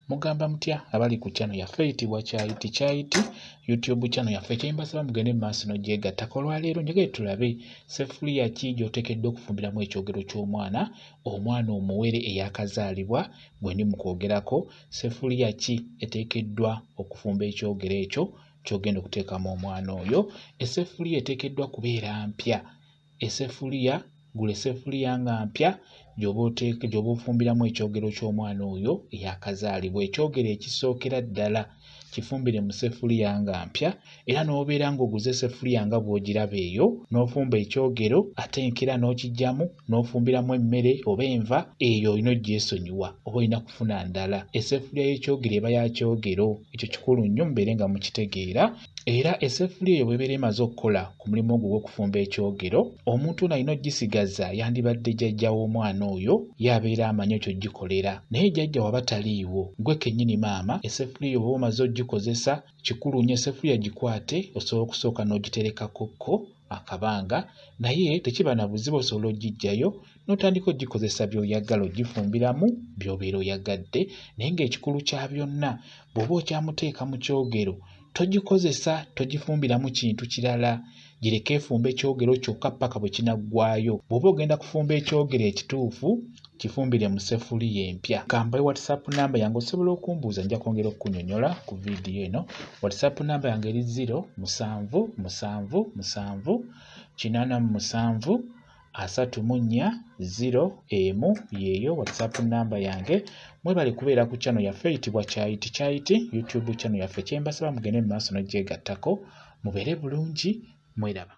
Mugamba mutya abali ku channel yaffe eyitibwa Kyayiti Kyayiti YouTube channel yaffe? Kyembasaba mugende mu maaso n'ogyegattako. Olwaleero njagala tulabe seffuliya ki gy'oteekeddwa okufumbiramu ekyogero ky'omwana, omwana omuwere eyakazaalibwa gwe ndi mu kwogerako. Seffuliya ki eteekeddwa okufumba ekyogero ekyo ky'ogenda okuteekamu omwana oyo? Eseffuliya eteekeddwa kubeera mpya. Eseffuliya, gula eseffuliya nga mpya gy'oba ofumbiramu ekyogero ky'omwana oyo eyakazaalibwa. Ekyogero ekisookera ddala kifumbire mu seffuliya nga mpya, era n'obeera ng'oguze eseffuliya nga bw'ogiraba eyo, n'ofumba ekyogero ate enkera n'okiggyamu n'ofumbiramu emmere oba enva, eyo olina oggyesonyiwa oba olina kufuna ndala. Eseffuliya y'ekyogero eba ya kyogero, ekyo kikulu nnyo mubeere nga mukitegeera. Era eseffuliya eyo bw'ebeera emaze okukola ku mulimu ogwo ogw'okufumba ekyogero, omuntu ono alina oggisigaza yandibadde jjajja w'omwana oyo, ye abeera amanyi ekyo gikolera. Naye jjajja waba taliiwo, ggwe kennyini maama, eseffuliya eyo bw'oba omaze oggikozesa, kikulu nnyo eseffuliya gikwate, osobola okusooka n'ogiterekako ko akabanga, naye tekiba na buzibu, osobola ogiggyayo n'otandika ogikozesa by'oyagala, ogifumbiramu by'obeera oyagadde. Naye ng'ekikulu kya byonna, bw'oba okyamuteeka mu kyogero, togikozesa, togifumbiramu kintu kirala, gireke efumbe ekyogero kyokka ppaka bwe kinaggwaayo. Bw'oba ogenda kufumba ekyogero ekituufu, kifumbire mu seffuliya empya. Kambawe WhatsApp namba yange, osobola okumbuuza, nja kwongera okukunnyonnyola ku vidiyo eno. WhatsApp namba yange eri 0 7 7 7 87 34 0 1, yeeyo WhatsApp namba yange. Mwebale kubeera ku channel yaffe eyitibwa Kyayiti Kyayiti YouTube channel yaffe. Kyembasaba mugende mu maaso n'ogyegattako, mubeere bulungi, mweraba.